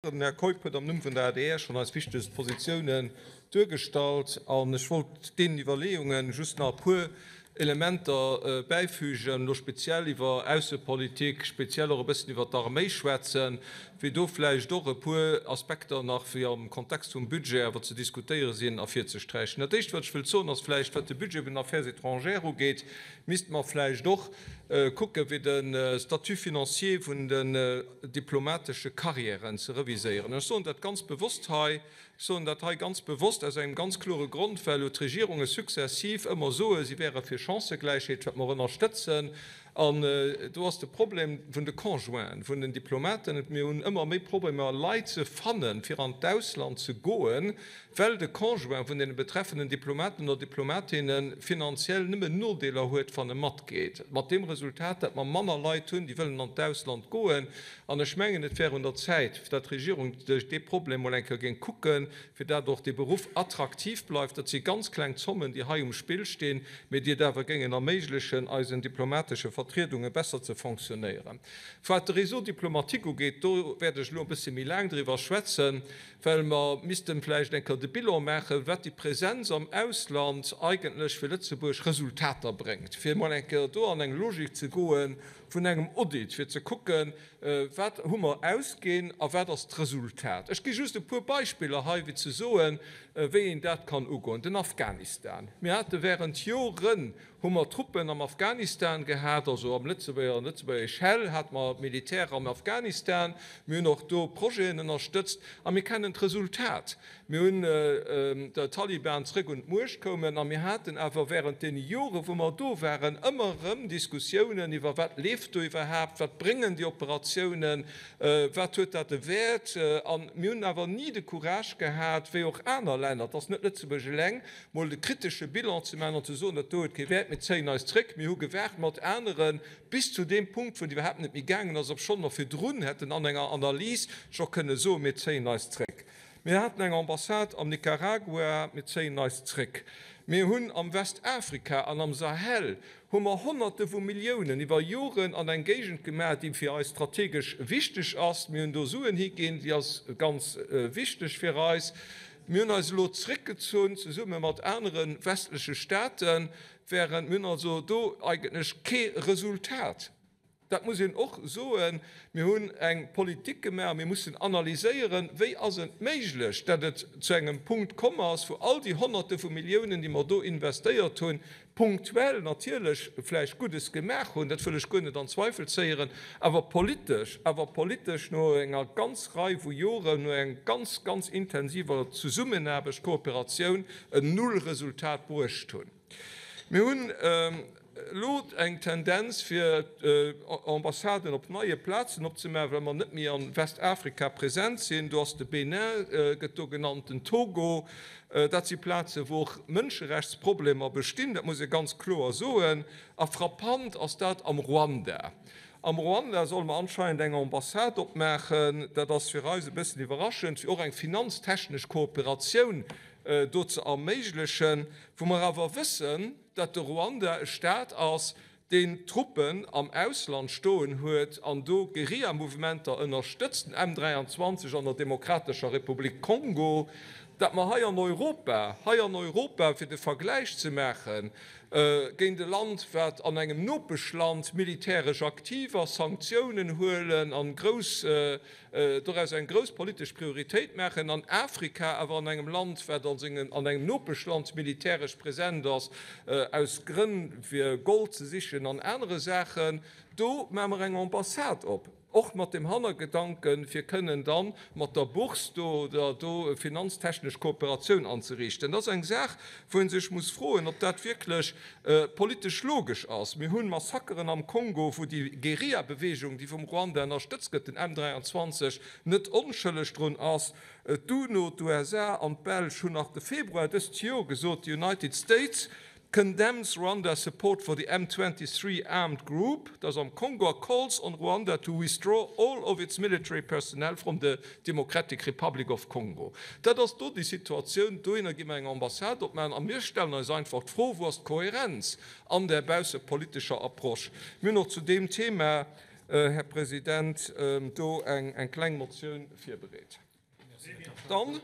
Den Här Keup huet am Numm vun der adr schonn eis wichtegst Positiounen duergestallt an ech wollt deenen Iwwerleeunge just nach e puer Elementer bäifügen, elo speziell iwwer Aussepolitik, speziell och e bëssen iwwer d'Arméi schwätzen, fir do vläicht och e puer Aspekter nach, déi am Kontext vum Budget awer ze diskutéiere sinn, ervirzesträichen. Dat Éischt, wat ech wëllt soen, ass vläicht, wat de Budget vun den Affaires étrangères ugeet, misste mer vläicht och kucken, fir de Statut financier vun den diplomatesche Carrièren ze reviséieren. Ech soen dat ganz bewosst hei, ech soen dat hei ganz bewosst aus engem ganz klore Grond, well elo d'Regierunge successiv ëmmer soen, si wäre fir Chancëgläichheet, wat mer och ënnerstëtzen. An do ass de Problem vun de Conjointen vun den Diplomaten. Mir hunn ëmmer méi Problemer, Leit ze fannen, fir an d'Ausland ze goen, well de Conjoint vun deene betreffenden Diplomaten oder Diplomatinne finanziell nëmmen Nodeeler huet, wann e matgeet, mat deem Resultat, dat mer manner Leit hunn, déi wëllen an d'Ausland goen. An ech mengen, et wär un der Zäit, dat d'Regierung dee Problem mol eng Kéier géing kucken, fir dat och dee Beruff attraktiv bleift. Dat si ganz kleng Zommen, déi hei um Spill stinn, mee déi et awer géingen erméiglechen, eisen diplomatesche Vertriedunge besser ze fonctionnéieren. Wat de Réseau diplomatique ugeet, do wäert ech elo e bësse méi laang driwwer schwätzen, well mer misste vläicht eng Kéier de Bilan maachen, wat déi Präsenz am Ausland eigentlech fir Lëtzebuerg Resultater bréngt, fir emol eng Kéier do an eng Logik ze goe vun engem Audit, fir ze kucken, wat hu mer ausginn a wat ass d'Resultat. Ech gi just e puer Beispiller hei, fir ze soen, wéi een dat kann ugoen. Den Afghanistan, Mir hate während Joren hu mer Truppen am Afghanistan gehat, also am Lëtzebuerger, an Lëtzebuerger Echelle hate mer Militär am Afghanistan. Mir hunn och do Projeten ënnerstëtzt a mir kennen d'Resultat. Mir hunn d'Taliban zrëck un d'Muecht koumen a mir haten awer während deene Jore wou mer do waren ëmmer erëm Diskussiounen iwwer wat leeft do iwwerhaapt, wat bréngen déi Operatiounen, wat huet dat e Wäert. A mir hunn awer ni de Courage gehat, wéi och aner Länner, et ass net Lëtzebuerg eleng, mol de kritesche Bilan ze maachen an ze soen, dat do huet kee Wäert, mir zéien eis zréck. Mir hu gewaart mat aneren bis zu deem Punkt, wou et iwwerhaapt net méi gaangen ass, obschonn mer virdrun hätten an enger Analys scho kënne soen, mir zéien eis zréck. Mir haten eng Ambassade am Nicaragua, mir zéien eis zréck. Mir hunn am Westafrika an am Sahel hu mer Honnerte vu Milliounen iwwer Joren an eng Géigend gemaach, déi fir eis strategesch wichteg ass. Mir hunn do Suen higinn, déi ass ganz wichteg fir eis. Mir hunn eis elo zréckgezunn, zesumme mat anere westleche Staaten, während mir hunn also do eigentlech kee Resultat. Dat muss een och soen. Mir hunn eng Politik gemaach a mir mussen analyséieren, wéi ass et méiglech, datt et zu engem Punkt komm ass, wou all déi Honnerte vu Milliounen, déi mer do investéiert hunn, punktuell natierlech vläicht Guddes gemaach hunn, dat wëll ech guer net an Zweifel zéieren, awer politesch, awer politesch no enger ganz Rei vu Joren, no enger ganz, ganz intensiver Zesummenaarbecht, Kooperatioun, en Nullresultat bruecht hunn. Mir hunn elo eng Tendenz, fir Ambassaden op neie Plazen opzemaachen, well mer net méi a Westafrika present sinn. Do ass de Bénin, gëtt do genannt, den Togo. Dat si Plazen, wou och Mënscherechtsproblemer bestinn, dat muss ee ganz kloer soen. A frappant ass dat am Ruanda. Am Ruanda solle mer anscheinend eng Ambassade opmaachen. Dat ass fir eis e bëssen iwwerraschend, fir och eng finanztechnesch Kooperatioun do ze erméiglechen, wou mer awer wëssen, datt de Ruanda e Staat ass, deen Truppen am Ausland stoen huet an do Guerillamouvementer ënnerstëtzt, den M23 an der Demokratescher Republik Kongo, datt mer hei an Europa, hei an Europa, fir de Vergläich ze maachen, géint e Land, wat an engem Nopeschland militäresch aktiv ass, Sanktiounen huelen an grouss doraus eng grouss politesch Prioritéit maachen, an Afrika awer an engem Land, wat an sengem, an engem Nopeschland militäresch present ass, aus Grënn fir Gold ze sichen an anere Saachen, do maache mer eng Ambassade op, och mat dem Hannergedanken, fir kënnen da mat der Bourse do oder do finanztechnesch Kooperatioun anzeriichten. Dat ass eng Saach, wou ee sech muss froen, ob dat wierklech politesch logesch ass. Mir hu Massakeren am Kongo, wou déi Guerilla-Beweegung, déi vum Ruanda ënnerstëtzt gëtt, den M23, net onschëlleg drun ass. D'UNO, d'USA an d'Belsch hunn nach de Februar dëst Jor gesot, The United States condemns Rwanda's support for the M23 armed group, dat ass am Kongo, a calls on Rwanda to withdraw all of its military personnel from the Democratic Republic of Congo. Dat ass do déi Situatioun. Dohinner gi mer eng Ambassade opmaachen a mir stellen eis einfach d'Fro, Wou ass d'Kohärenz an där baussepolitescher Approche? Mir hunn och zu deem Thema. Här President, do eng kleng Motioun virbereet. Dann,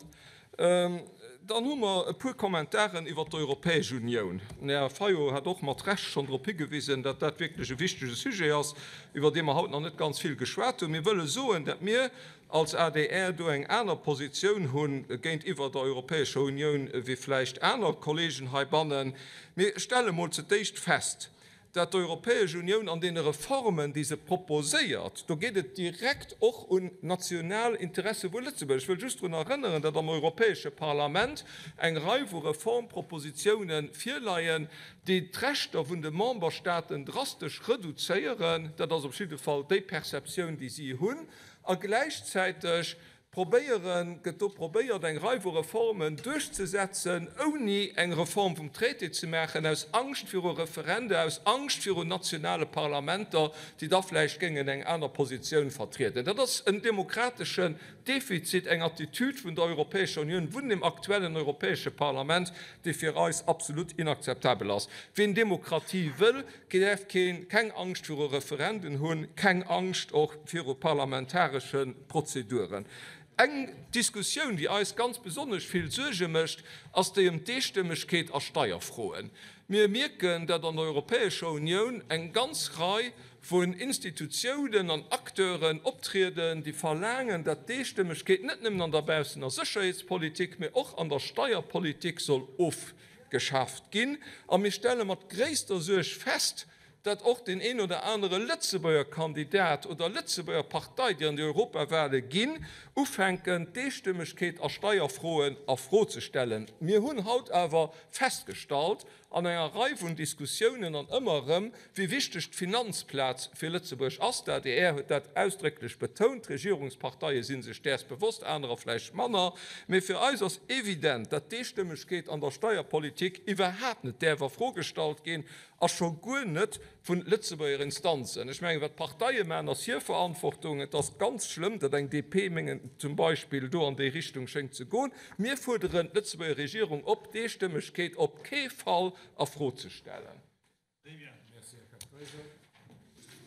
dann hu mer e puer Kommentaren iwwert d'Europäesch Unioun. Den Här Fayot hat och mat Recht schonn drop higewisen, datt dat wierklech e wichtege Sujet ass, iwwer dee mer haut nach net ganz vill geschwat hunn. Mir wëlle soen, datt mir als adr do eng aner Positioun hu géintiwwer der Europäescher Unioun wéi vläicht aner Kollegen heibannen. Mir stelle mol zu d'éischt fest, dat d'Europäesch Unioun an deene Reformen, déi se proposéiert, do geet et direkt och un national Interesse vu Lëtzebuerg. Ech wëll just drun erënneren, datt am Europäesche Parlament eng Rei vu Reformpropositiounen virleien, déi d'Rechter vun de Memberstaaten drastesch reduzéieren. Dat ass op jidde Fall déi Perceptioun, déi si hunn. A gläichzäiteg Probéieren, gëtt do probéiert eng Rei vu Reformen duerchzesetzen, ouni eng Reform vum Traité ze maachen, aus Angscht viru Referende, aus Angscht virun nationale Parlamenter, déi da vläicht géingen eng aner Positioun vertrieden. Dat ass en demokrateschen Defizit, eng Attitüd vun der Europäescher Unioun, vun dem aktuellen Europäesche Parlament, déi fir eis absolut inakzeptabel ass. Wien Demokratie wëll, däerf keng Angscht viru Referenden hunn, keng Angscht och viru parlamentaresche Prozeduren. Eng Diskussioun, déi eis ganz besonnesch vill Suerge mécht, ass déi ëm d'Eestëmmegkeet a Steierfroen. Mir mierken, datt an der Europäescher Unioun eng ganz Rei vun Institutiounen an Acteuren optrieden, déi verlaangen, datt d'Eestëmmegkeet net nëmmen an der Baussen a Sécherheetspolitik, mä och an der Steierpolitik soll ofgeschaaft ginn. A mir stelle mat gréisster Suerg fest, datt och deen een oder anere Lëtzebuerger Kandidat oder Lëtzebuerger Partei, déi an déi Europawale ginn, ufänken, d'Eestëmmegkeet a Steierfroen a Fro ze stellen. Mir hunn haut awer festgestallt, an enger Rei vun Diskussiounen an ëmmer erëm, wéi wichteg d'Finanzplaz fir Lëtzebuerg ass. D'adr huet dat ausdrécklech betount, d'Regierungsparteie si sech däers bewosst, anerer vläicht manner. Mee fir eis ass evident, datt d'Eestëmmegkeet an der Steierpolitik iwwerhaapt net däerf a Fro gestallt ginn A scho guer net vun Lëtzebuerger Instanzen. Ech mengen, wat d'Parteie maachen, ass hir Verantwortung. Et ass ganz schlëmm, datt eng DP, mengen, zum Beispill do an déi Richtung schéngt ze goen. Mir fuerderen d'Lëtzebuerger Regierung op, d'Eestëmmegkeet op kee Fall a Fro ze stellen.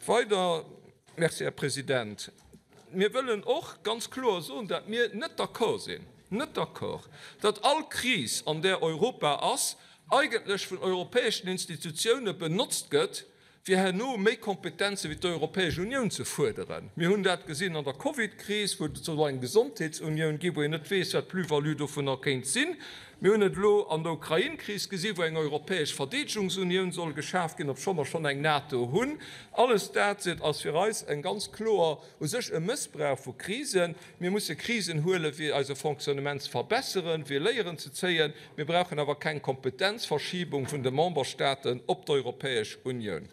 Weider, Merci, Här President. Mir wëllen och ganz kloer soen, datt mir net d'accord sinn, net d'accord, datt all Kris, an där Europa ass, eigentlech vun europäeschen Institutioune benotzt gëtt, fir herno méi Kompetenze wéi d'Europäesch Unioun ze fuerderen. Mir hunn dat gesinn an der Covid-Kris, wou et soll eng Gesondheetsunioun ginn, wou een net weess, wat d'Plus-value dovunner kéint sinn. Mir hunn et elo an der Ukrain-Kris gesinn, wou eng europäesch Verdeedegungsunioun soll geschaf ginn, obscho mer schonn eng NATO hunn. Alles dat ass fir eis eng ganz kloer u sech e Mëssbrauch vu Krisen. Mir musse Krisen huelen, fir eise Fonctionnement ze verbesseren, fir Léieren ze zéien. Mir brauchen awer keng Kompetenzverschiebung vun de Memberstaaten op d'Europäesch Unioun.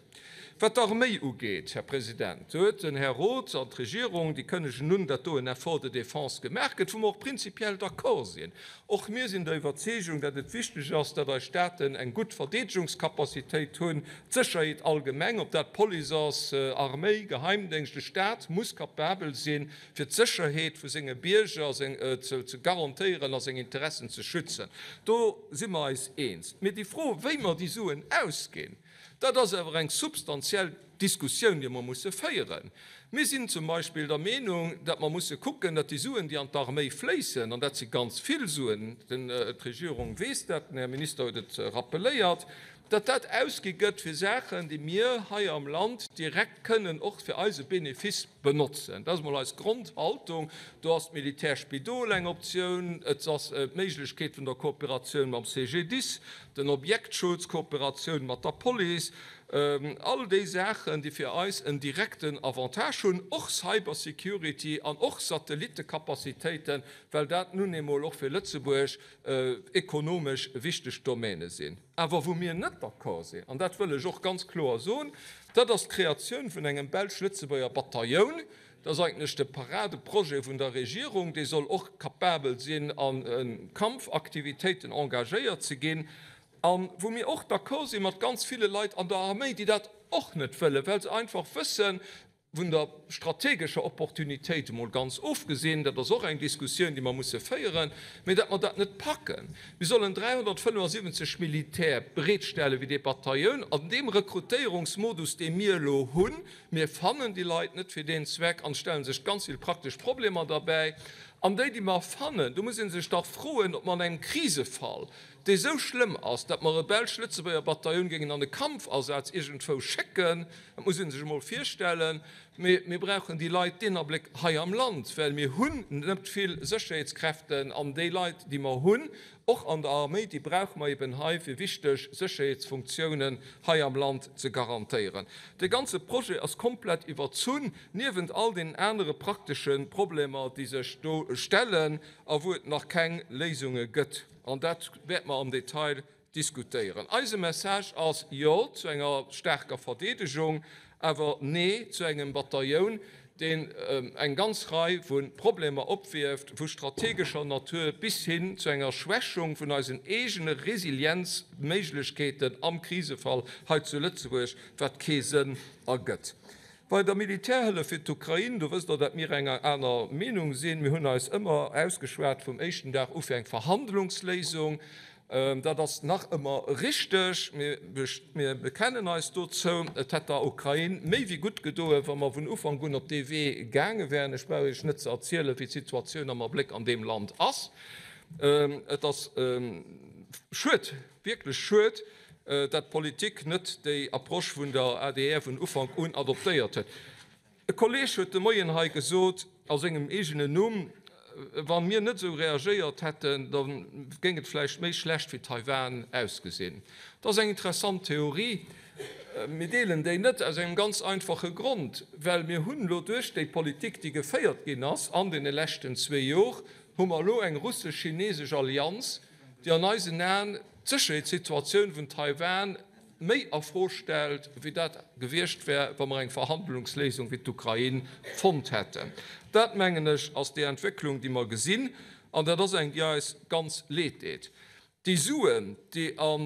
Wat d'Arméi ugeet, Här President, do huet den Här Roth an d'Regierung, déi kënnegen un, datt do en Effort de défense gemaach gëtt, wou mer och prinzipiell d'accord sinn. Och mir sinn der Iwwerzeegung, datt et wichteg ass, datt eis Staaten eng gutt Verdeedegungscapacitéit hunn. D'Sécherheet allgemeng, ob dat Police ass, Arméi, Geheimdéngscht, e Staat muss capabel sinn, fir d'Sécherheet vu senge Bierger ze garantéieren a seng Interessen ze schützen. Do si mer eis eens. Mee déi Fro, wéi mer déi Suen ausginn, Dat ass awer eng substantiell Diskussioun, déi mer musse féieren. Mir sinn zum Beispill der Meenung, datt mer musse kucken, datt déi Suen, déi an d'Arméi fléissen, an dat si ganz vill Suen, d'Regierung weess dat, den Här Minister huet et rappeléiert, datt dat ausgi gëtt fir Saachen, déi mir hei am Land direkt kënnen och fir eise Benefice benotzen. Dat ass emol eis Grondhaltung. Do ass d'Militärspidol eng Optioun, et ass d'Méiglechkeet vun der Kooperatioun mam CGDIS, den Objektschutz, d'Kooperatioun mat der Police, all déi Saachen, déi fir eis en direkten Avantage hunn, och Cybersecurity an och Satellittecapacitéiten, well dat nun eemol och fir Lëtzebuerg ekonomesch wichteg Domäne sinn. Awer wou mir net d'accord sinn, an dat wëll ech och ganz kloer soen, dat ass d'Kreatioun vun engem belsch-lëtzebuerger Batailloun. Dat ass eigentlech de Paradeprojet vun der Regierung. Dee soll och capabel sinn, a Kampfaktivitéiten engagéiert ze ginn. A wou mir och d'accord si mat ganz ville Leit an der Arméi, déi dat och net wëllen, well se einfach wëssen, Vun der strategescher Opportunitéit emol ganz ofgesinn, dat ass och eng Diskussioun, déi mer musse féieren, mee datt mer dat net packen. Mir sollen 375 Militär bereetstelle fir dee Batailloun an deem Rekrutéierungsmodus, dee mir elo hunn. Mir fannen déi Leit net fir deen Zweck an et stelle sech ganz vill praktesch Problemer derbäi. An déi, déi mer fannen, do muss ee sech dach froen, ob mer an engem Krisefall, dee sou schlëmm ass, datt mer e belsch-lëtzebuerger Batailloun géingen an e Kampfasaz iergendwou schécken, dat muss ee sech emol virstellen, mee mir brauchen déi Leit deen Abléck hei am Land, well mir hunn net vill Sécherheetskräften an déi Leit, déi mer hunn, och an der Arméi, déi brauche mer eben hei, fir wichteg Sécherheetsfunktiounen hei am Land ze garantéieren. Dee ganze Projet ass komplett iwwerzunn, niewent all deenen anere praktesche Problemer, déi sech do stellen a wou et nach keng Léisunge gëtt. An dat wäerte mer am Detail diskutéieren. Eise Message ass, Jo zu enger staarker Verdeedegung, awer Nee zu engem Batailloun, deen eng ganz Rei vu Problemer opwierft, vu strategescher Natur bis hin zu enger Schwächung vun eisen eegene Resilienzméiglechkeeten am Krisefall hei zu Lëtzebuerg, wat kee Sënn ergëtt. Bei der Militärhëllef fir d'Ukrain, do wësst Der, dat mir enger aner Meenung sinn. Mir hunn eis ëmmer ausgeschwat vum éischten Dag u fir eng Verhandlungsléisung. Dat ass nach ëmmer richteg. Mir bekennen eis dozou. Et hätt der Ukrain méi wéi gutt gedoen, wa mer vun Ufank un op dee Wee gaange wären. Ech brauch Iech net ze erzielen, wéi d'Situatioun am Abléck an deem Land ass. Et ass schued, wierklech schued, dat d'Politik net déi Approche vun der adr vun Ufank un adoptéiert huet. E Kolleeg huet de Moien hei gesot, a sengem eegenen Numm, wa mir net esou reagéiert hätten, da géing et vläicht méi schlecht fir Taiwan ausgesinn. Dat ass eng interessant Theorie. Mir deelen déi net, aus engem ganz einfache Grond, well mir hunn elo duerch déi Politik, déi geféiert ginn ass an deene leschten zwee Jor, hu mer elo eng russesch-chinesesch Allianz, déi an eisen Aen d'Sécherheetssituatioun vun Taiwan méi a Fro stellt, wéi dat gewiescht wär, wa mer eng Verhandlungsléisung fir d'Ukrain fonnt hätten. Dat, mengen ech, ass déi Entwécklung, déi mer gesinn, an dat ass eng, déi eis ganz leed deet. Déi Suen, déi a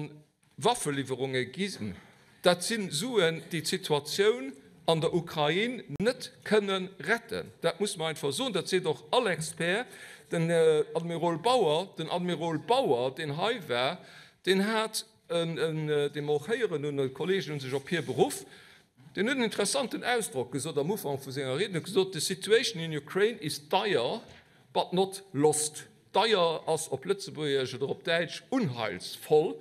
Waffeliwwerunge ginn, dat si Suen, déi d'Situatioun an der Ukrain net kënne retten. Dat muss mer einfach soen. Dat seet och all Expert. Den Admirol Bauer, den Admirol Bauer, deen hei war, deen hat en, dee mer och héieren hunn, d'Kollegen hu sech op hie beruff, deen huet en interessanten Ausdrock gesot am Ufank vu senger Ried. En huet gesot, The situation in Ukraine is dire, but not lost. Dire ass op Lëtzebuergesch oder op Däitsch unheilsvoll.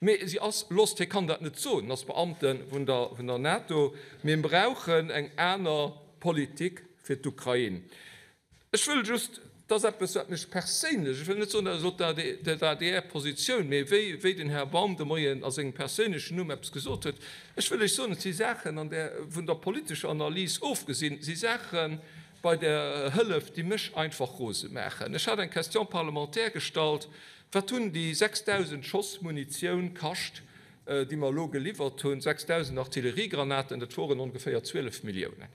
Mee si ass lost. Hie kann dat net soen, en ass Beamte vun der NATO. Mir brauchen eng aner Politik fir d'Ukrain. Ech wëll just, dat ass eppes, wat mech perséinlech, ech wëll net soen, dat ass elo d'ADR-Positioun, mee wéi den Här Baum de Moien a sengem perséinlechen Numm eppes gesot huet, ech wëll lech soen, et si Saachen, an där, vun der politescher Analys ofgesinn, si Saache bei där Hëllef, déi mech einfach rose maachen. Ech hat eng Question parlementaire gestallt, Wat hunn déi 6.000 Schoss Munitioun kascht, déi mer elo geliwwert hunn, 6.000 Artilleriegranaten, dat woren ongeféier 12 Milliounen.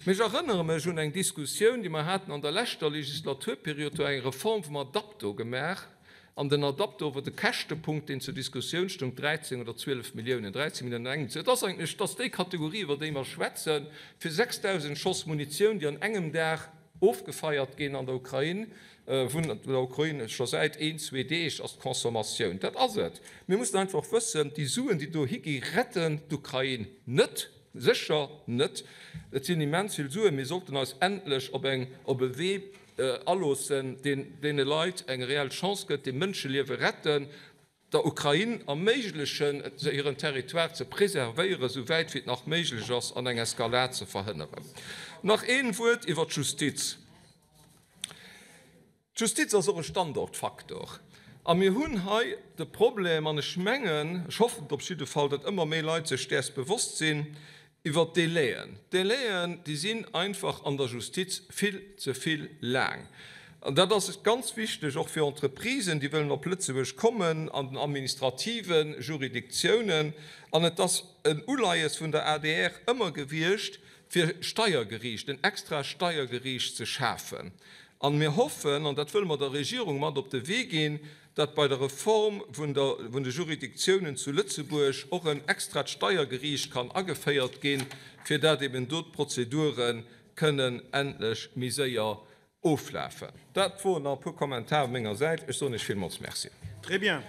Mee ech erënnere mech un eng Diskussioun, déi mer haten an der leschter Legislaturperiod, do eng Reform vum Adapto gemaach, an den Adapto wor de Käschtepunkt, deen zur Diskussioun stoung, 13 oder 12 Milliounen, 13 Milliounen an engem. Et ass eigentlech, et ass déi Kategorie, iwwer déi mer schwätzen, fir 6.000 Schoss Munitioun, déi an engem Dag ofgefeiert ginn an der Ukrain, vun der ukrainescher Säit een, zwee Deeg ass d'Consommatioun. Dat ass et. Mir mussen einfach wëssen, déi Suen, déi dohi gi retten d'Ukrain net, sécher net. Et sinn immens vill Suen. Mir sollten eis endlech op eng, op e Wee aloossen, deen deene Leit eng reell Chance gëtt, déi Mënscheliewe retten. der Ukrain erméiglechen, hiren Territoire ze preservéieren, esou wäit wéi et nach méiglech ass, an eng Eskalad ze verhënneren. Nach een Wuert iwwer d'Justiz. D'Justiz ass och e Standortfaktor. A mir hunn hei de Problem, an ech mengen, ech hoffen et op jidde Fall, datt ëmmer méi Leit sech däers bewosst sinn, Iwwer d'Délaien. D'Délaien, déi sinn einfach an der Justiz vill ze vill laang. An dat ass ganz wichteg och fir Entreprisen, déi wëllen op Lëtzebuerg kommen, an den administrative Juridiktiounen. An et ass en Uleies vun der adr ëmmer gewiescht, fir Steiergeriicht, en extra Steiergeriicht ze schafen. An mir hoffen, an dat wëlle mer der Regierung mat op de Wee ginn, datt bei der Reform vun der vun de Juridictiounen zu Lëtzebuerg och en extrat Steiergeriicht kann ageféiert ginn, fir dat eben do d'Prozedure kënnen endlech méi séier oflafen. Dat woren nach e puer Kommentare menger Säit. Ech soen Iech villmools Merci. Très bien.